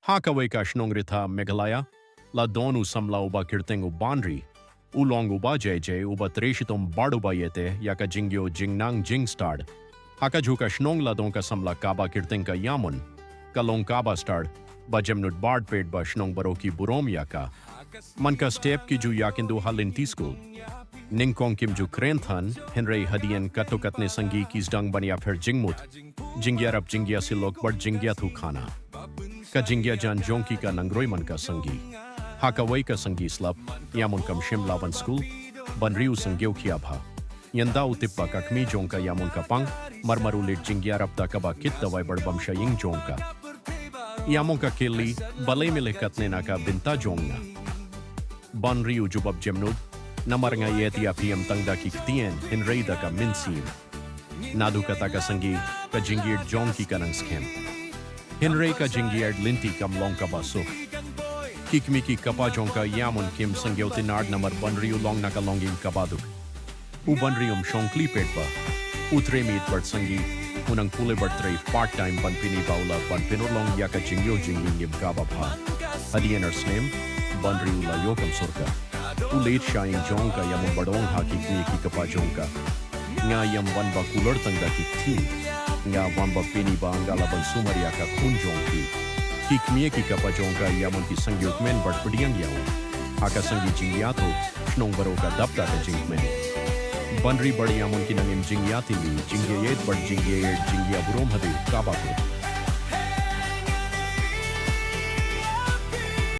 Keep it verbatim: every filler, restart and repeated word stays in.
Ha kawei ka shnong rtha Meghalaya, la don u samla uba kyrteng u Banri, u long uba jai jai uba trei shitom bad uba ïeit ïa ka jingïoh jingnang jingstad. Ha kajuh ka shnong la don ka samla kaba kyrteng ka Ïamon, ka long kaba stad, ba jemnud bad peit ba shnong baroh ki burom ïa ka. Man ka step ki ju ïakynduh ha lynti skul. Nyngkong kim ju kren than, hynrei hadien katto katne sngi ki sdang ban ïapher jingmut, jingïarap jingïasyllok bad jingïathuh khana. Ka jingïajan jong ki ka nang roi man ka sngi. Ha kawei ka sngi slap, Ïamon kam shym la wan skul, Banri u sngew khia bha. Ynda u tip ba ka kmie jong ka Ïamon ka pang, mar mar u leit jingïarap da kaba kit dawai bad bam sha ïing jong ka. Ïamon ka kylli, balei me leh katne na ka bynta jong nga? Banri u jubab jemnud, namar nga ïeit ïa phi, ym tang da ki ktien, hynrei da ka mynsiem. Naduh kata ka sngi, ka jingïeit jong ki ka nang skhem. Hynrei ka jingïeit lynti kam long kaba suk. Ki kmie ki kpa jong ka Ïamon kim sngew tynnad namar Banri u long na ka longïing kaba duk. U Banri um shong khlieh peit ba u trei miet bad sngi, u nang pule bad trei part time ban pyni ba u lah ban pynurlong ïa ka jingïoh jingïalam kaba bha. Hadien ar snem, Banri u la ïoh kam sorkar. U leit sha ïing jong ka Ïamon bad ong ha ki kmie ki kpa jong ka, nga ïam wan ba kulur tang da ki ktien. Nga wan ba pyni ba nga lah ban sumar ïa ka khun jong phi. Ki kmie ki kpa jong ka Ïamon ki sngew kmen bad pdiang ïa u. Ha ka sngi jingïathuh, shnong baroh ka dap da ka jingkmen. Banri bad Ïamon ki nang im jingïatylli, jingïaïeit bad jingïaïeit, jingïaburom hadien kaba kut.